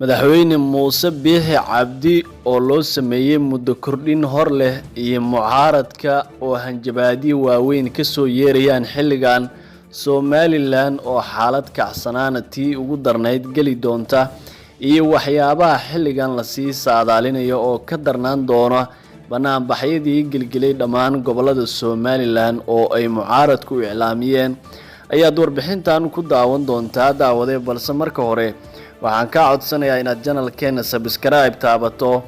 Madaxweyne Muuse Biixi Cabdi oo loo sameeyey muddo kordhin hor leh iyo mucaaradka oo hanjabaadyo waaweyn ka soo yeerayaan xilligan Somalilan oo xaalad kacsanaana tii ugu darnayd geli doonta, iyo waxyaabaha xilligan lasii saadaalinayo oo ka darnaan doona banaanbaxyadii gelgelay dhammaan gobolada Somalilan oo ay mucaaradku iclaamiyeen, ayaad warbixintan ku daawan doontaa, daawade. Balse marka hore waxaan kaa codsanayaa inaad channelkeena subscribe taabato,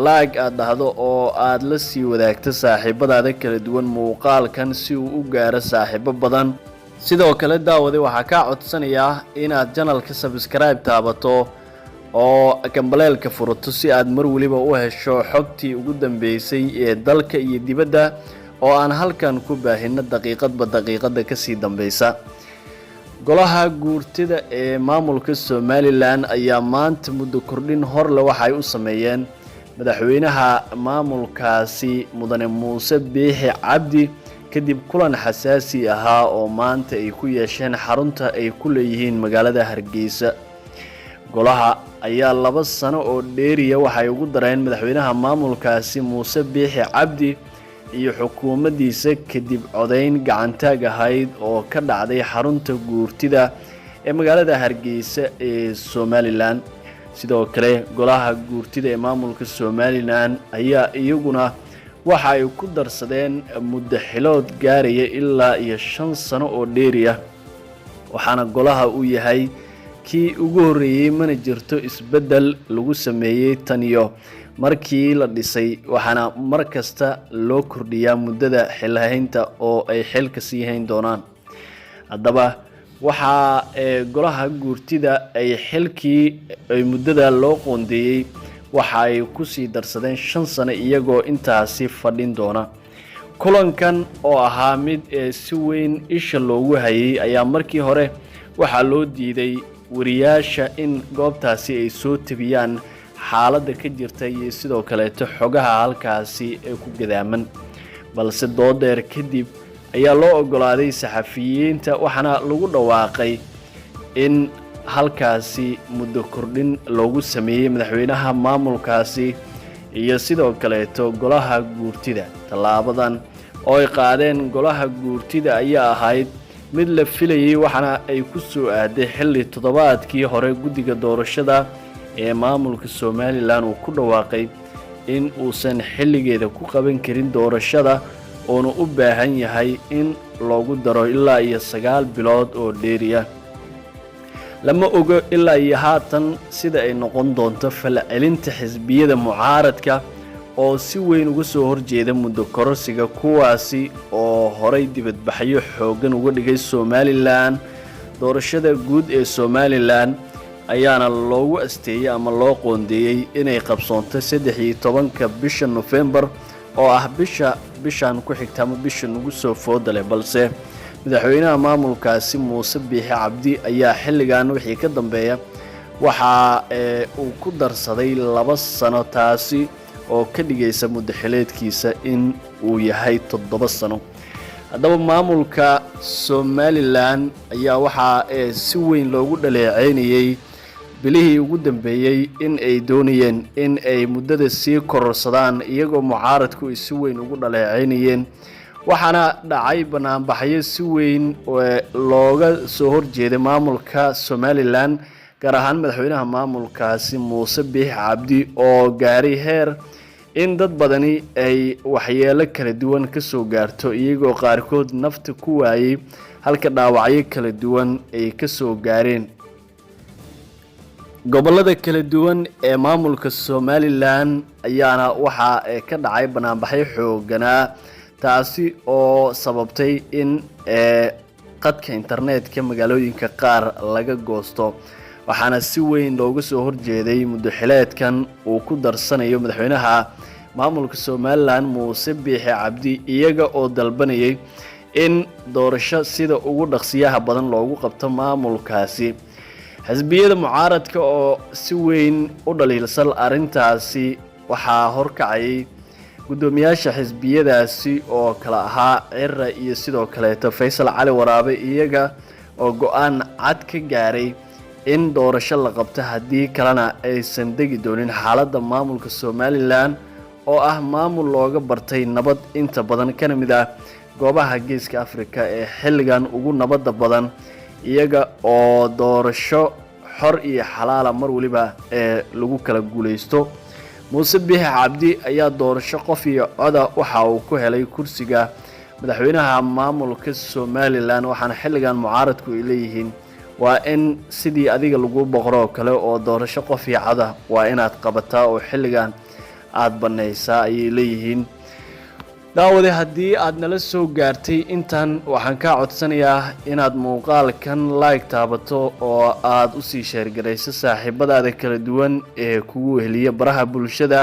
like aad dhahdo oo aad la sii wadaagto saaxiibadaada kala duwan muuqaalkan si uu u gaaro saaxiibo badan. Sidoo kale, daawade, waxaa kaa codsanayaa inaad channelka subscribe taabato oo gambaleelka furato si aad mar weliba u hesho xogtii ugu dambeysay ee dalka iyo dibadda oo aan halkan ku baahino daqiiqadba daqiiqada kasii dambeysa. Golaha Guurtida ee maamulka Somalilan ayaa maanta muddo kordhin horle waxay u sameeyeen madaxweynaha maamulkaasi, Mudane Muuse Biixi Cabdi, kadib kulan xasaasi ahaa oo maanta ay ku yeesheen xarunta ay ku leeyihiin magaalada Hargeysa. Golaha ayaa 2 sano oo dheeriya waxay ugu dareen madaxweynaha maamulkaasi Muuse Biixi Cabdi iyo xukuumaddiisa, kadib codayn gacantaag ahayd oo ka dhacday xarunta guurtida ee magaalada Hargeysa ee Somalilan. Sidoo kale, golaha guurtida ee maamulka Somalilan ayaa iyaguna waxa ay ku darsadeen muddo xilood gaaraya ilaa iyo 5 sano oo dheeri ah, waxaana golaha uu yahay kii ugu horreeyey. Mana jirto isbeddel lagu sameeyey tan iyo markii la dhisay, waxaana mar kasta loo kordhiyaa muddada xilhaynta oo ay xilka sii hayn doonaan. Haddaba, waxaa golaha guurtida ay xilkii ay muddada loo qoondeeyey waxa ay kusii darsadeen 5 sano, iyagoo intaasi fadhin doona. Kulankan oo ahaa mid si weyn isha loogu hayay ayaa markii hore waxaa loo diiday wariyaasha in goobtaasi ay soo tebiyaan xaaladda ka jirta iyo sidoo kaleeto xogaha halkaasi ee ku gadaaman, balse doodeer kadib ayaa loo ogolaaday saxafiyiinta, waxaana lagu dhawaaqay in halkaasi muddo kordhin loogu sameeyey madaxweynaha maamulkaasi iyo sidoo kaleeto golaha guurtida. Tallaabadan oo ay qaadeen golaha guurtida ayaa ahayd mid la filayey, waxaana ay ku soo aaday xilli toddobaadkii hore guddiga doorashada ee maamulka Somalilan uu ku dhawaaqay in uusan xilligeeda ku qaban karin doorashada, uuna u baahan yahay in loogu daro ilaa iyo 9 bilood oo dheeri ah. Lama ogo ilaa iyo haatan sida ay noqon doonto falcelinta xisbiyada mucaaradka oo si weyn uga soo horjeeda muddo kororsiga, kuwaasi oo horay dibadbaxyo xooggan uga dhigay Somalilan. Doorashada guud ee Somalilan ayaana loogu asteeyey ama loo qoondeeyey inay qabsoonto 13-ka bisha Nofembar, oo ah bisha bishan ku xigta ama bisha nagu soo fooda leh, balse madaxweynaha maamulkaasi Muuse Biixi Cabdi ayaa xilligan wixii ka dambeeya waxa uu ku darsaday 2 sano, taasi oo ka dhigaysa muddo xileedkiisa in uu yahay 7 sano. Haddaba, maamulka Somalilan ayaa waxaa si weyn loogu dhaleeceynayey bilihii ugu dambeeyey in ay doonayeen in ay muddada sii kororsadaan, iyagoo mucaaradku ay si weyn ugu dhaleeceynayeen, waxaana dhacay banaanbaxyo si weyn looga soo horjeeday maamulka Somalilan, gaar ahaan madaxweynaha maamulkaasi Muuse Biix Cabdi, oo gaaray heer in dad badani ay waxyeelo kala duwan kasoo gaarto, iyagoo qaarkood nafta ku waayey halka dhaawacyo kala duwan ay kasoo gaareen. Gobolada kala duwan ee maamulka Somalilan ayaana waxaa ka dhacay banaanbaxyo xooganaa, taasi oo sababtay in qadka internetka magaalooyinka qaar laga goosto, waxaana si weyn looga soo horjeeday muddo xileedkan uu ku darsanayo madaxweynaha maamulka Somalilan Muuse Biixi Cabdi, iyaga oo dalbanayay in doorasho sida ugu dhaqsiyaha badan loogu qabto maamulkaasi. Xisbiyada mucaaradka oo si weyn u dhaliilsan arrintaasi waxaa horkacayay guddoomiyaasha xisbiyadaasi oo kala ahaa Cira iyo sidoo kaleeto Faysal Cali Waraabe, iyaga oo go-aan cad ka gaaray. In doorasho la qabto, haddii kalena aysan degi doonin xaaladda maamulka Somaliland, oo ah maamul looga bartay nabad inta badan, kana mid ah goobaha Geeska Afrika ee xilligan ugu nabadda badan, iyaga oo doorasho xor iyo xalaala mar waliba ee lagu kala guuleysto. Muuse Biixi Cabdi ayaa doorasho qof iyo coda waxa uu ku helay kursiga madaxweynaha maamulka Somaliland, waxaana xilligan mucaaradku ay leeyihiin waa in sidii adiga lagu boqro oo kale oo doorasho qof iyo coda waa inaad qabataa oo xilligan aada banaysaa, ayay leeyihiin. Daawade, haddii aad nala soo gaartay intan, waxaan kaa codsanayaa inaad muuqaalkan like taabato oo aada usii share garayso saaxiibadaada kala duwan ee kugu weheliya baraha bulshada.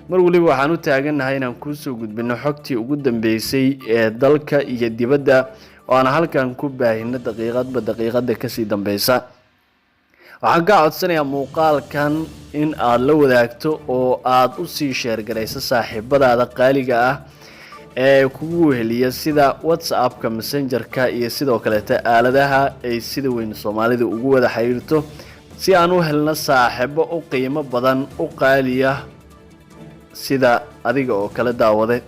Mar waliba waxaan u taagannahay inaan kuusoo gudbino xogtii ugu dambeysay ee dalka iyo dibadda, oo aan halkan ku baahino daqiiqadba daqiiqada kasii dambeysa. Waxaan kaa codsanayaa muuqaalkan in aada la wadaagto oo aada usii share garayso saaxiibadaada qaaliga ah ee kugu weheliya, sida WhatsAppka, Messengerka iyo sidoo kaleeta aaladaha ay sida weyn Soomaalida ugu wada xiriirto, si aan u helno saaxiibo u qiimo badan, u qaaliya sida adiga oo kale, daawade.